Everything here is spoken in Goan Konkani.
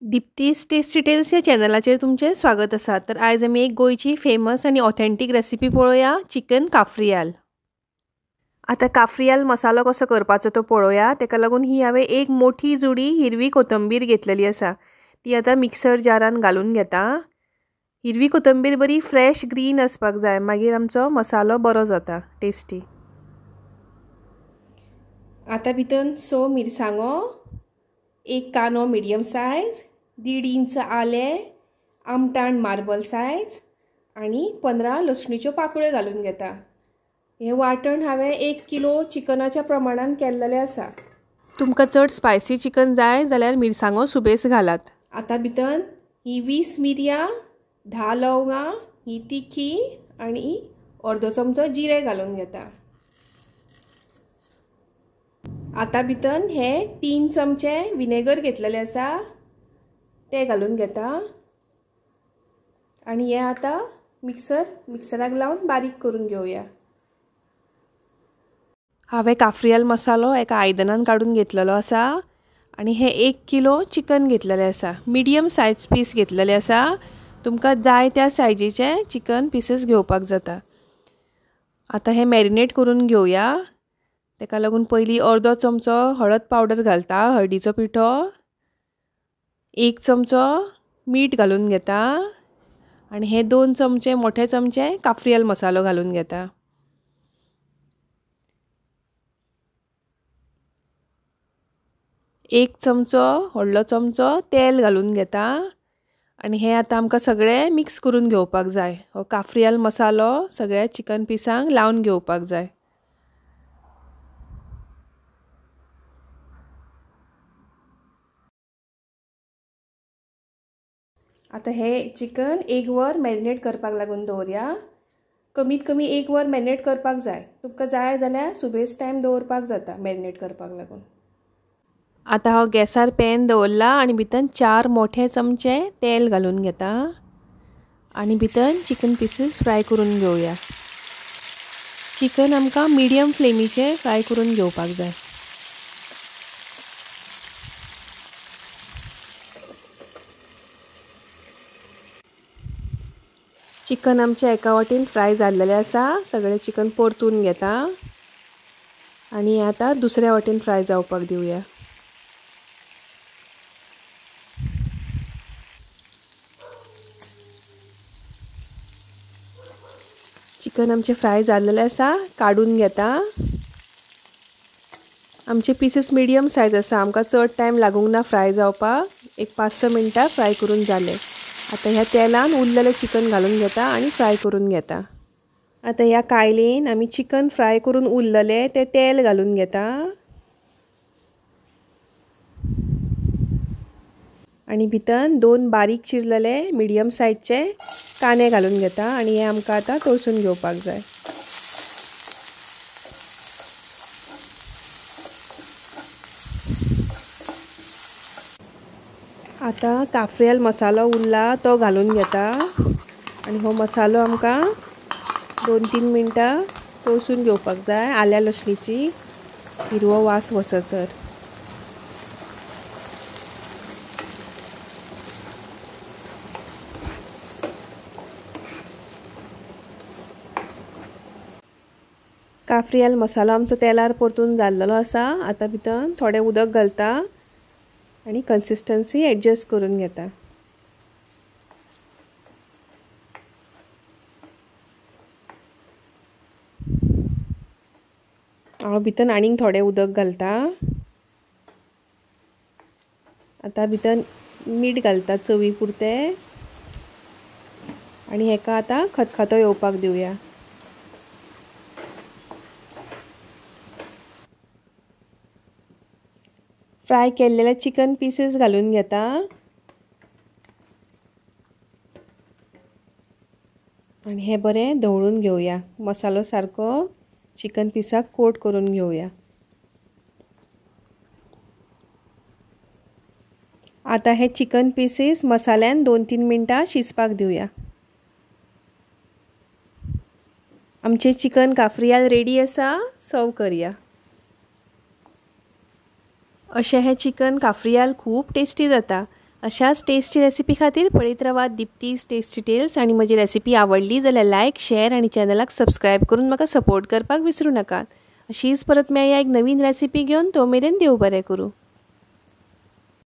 दीप्तीस टेस्टी टेल्स या चॅनलाचेर तुमचें स्वागत आसा। तर आयज आमी एक गोंयची फेमस आनी ऑथेंटीक रेसिपी पळोवया, चिकन काफ्रियाल। आतां काफ्रियाल मसालो कसो करपाचो तो पळोवया। ताका लागून ही हांवें एक मोठी जुडी हिरवी कोथंबीर घेतलेली आसा, ती आतां मिक्सर जारान घालून घेता। हिरवी कोथंबीर बरी फ्रेश ग्रीन आसपाक जाय, मागीर आमचो मसालो बरो जाता टेस्टी। आतां भितर 6 मिरसांगो, एक कांदो मिडियम सायज, 1.5 इंच आलें, आमटाण मार्बल सायज आनी 15 लसणीच्यो पाकळ्यो घालून घेता। हें वांटण हांवें 1 किलो चिकनाच्या प्रमाणान केल्लेलें आसा। तुमकां चड स्पायसी चिकन जाय जाल्यार मिरसांगो सुबेस घालात। आतां भितर ही 20 मिरयां, 10 लवंगां, ही तिखी आनी अर्दो चमचो जिरें घालून घेता। आतां भितर हे 3 चमचे विनेगर घेतलेले आसा ते घालून घेता आनी हे आतां मिक्सराक लावन बारीक करून घेवया। हांवें काफ्रियाल मसालो एका आयदनान काडून घेतलेलो आसा आनी हे 1 किलो चिकन घेतलेले आसा, मिडियम सायज पीस घेतलेले आसा। तुमकां जाय त्या सायजीचे चिकन पिसीस घेवपाक जाता। आतां हे मॅरिनेट करून घेवया। ताका लागून पयलीं अर्दो चमचो हळद पावडर घालता, हळदीचो पिठो, 1 चमचो मीठ घालून घेता आनी हे 2 चमचे मोठे चमचे काफ्रियाल मसालो घालून घेता। एक चमचो व्हडलो चमचो तेल घालून घेता आनी हे आतां आमकां सगळें मिक्स करून घेवपाक जाय। हो काफ्रियाल मसालो सगळ्या चिकन पिसांक लावन घेवपाक जाय। आतां हे चिकन 1 वर मॅरिनेट करपाक लागून दवरया। कमीत कमी 1 वर मॅरिनेट करपाक जाय। तुमकां जाय जाल्यार सुबेज टायम दवरपाक जाता मॅरिनेट करपाक लागून। आतां हांव गॅसार पॅन दवरला आनी भितर 4 मोठे चमचे तेल घालून घेता आनी भितर चिकन पिसीस फ्राय करून घेवया। चिकन आमकां मिडियम फ्लेमीचेर फ्राय करून घेवपाक जाय। चिकन आमचें एका वाटेन फ्राय जाल्लेलें आसा, सगळें चिकन परतून घेता आनी आतां दुसऱ्या वाटेन फ्राय जावपाक दिवया। चिकन आमचें फ्राय जाल्लेलें आसा, काडून घेता। आमचे पिसीस मिडियम सायज आसा, आमकां चड टायम लागूंक ना फ्राय जावपाक, एक 5-6 मिनटां फ्राय करून जालें। आतां ह्या तेलान उरलेलें चिकन घालून घेता आनी फ्राय करून घेता। आतां ह्या कायलेन आमी चिकन फ्राय करून उरलेलें तें तेल घालून घेता आनी भितर 2 बारीक चिरलेले मिडियम सायजचे कांदे घालून घेता आनी हे आमकां आतां तळसून घेवपाक जाय। आतां काफ्रियाल मसालो उरला तो घालून घेता आनी हो मसालो आमकां 2-3 मिनटां तळसून घेवपाक जाय, आल्या लसणीची हिरवो वास वचसर। काफ्रियाल मसालो आमचो तेलार परतून जाल्लो आसा। आतां भितर थोडें उदक घालता आनी कन्सिस्टन्सी एडजस्ट करून घेता। हांव भितर आनीक थोडें उदक घालता। आतां भितर मीठ घालता चवी पुरतें आनी हेका आतां खतखतो येवपाक दिवया। फ्राय केल्लेले चिकन पिसीस घालून घेता आनी हे बरें धवळून घेवया। मसालो सारको चिकन पिसाक कोट करून घेवया। आतां हे चिकन पिसीस मसाल्यान 2-3 मिनटां शिजपाक दिवया। आमचें चिकन काफ्रियाल रेडी आसा, सर्व करया। अशें हें चिकन काफ्रियाल खूब टेस्टी जाता। अशाच टेस्टी रेसिपी खातीर पळयत रावात दीप्तीज टेस्टी टेल्स आनी म्हजी रेसिपी आवडली जाल्यार लायक, शेअर आनी चॅनलाक सबस्क्रायब करून म्हाका सपोर्ट करपाक विसरूं नाकात. अशीच परत मेळया एक नवीन रेसिपी घेवन. तो मेरेन देव बरें करूं.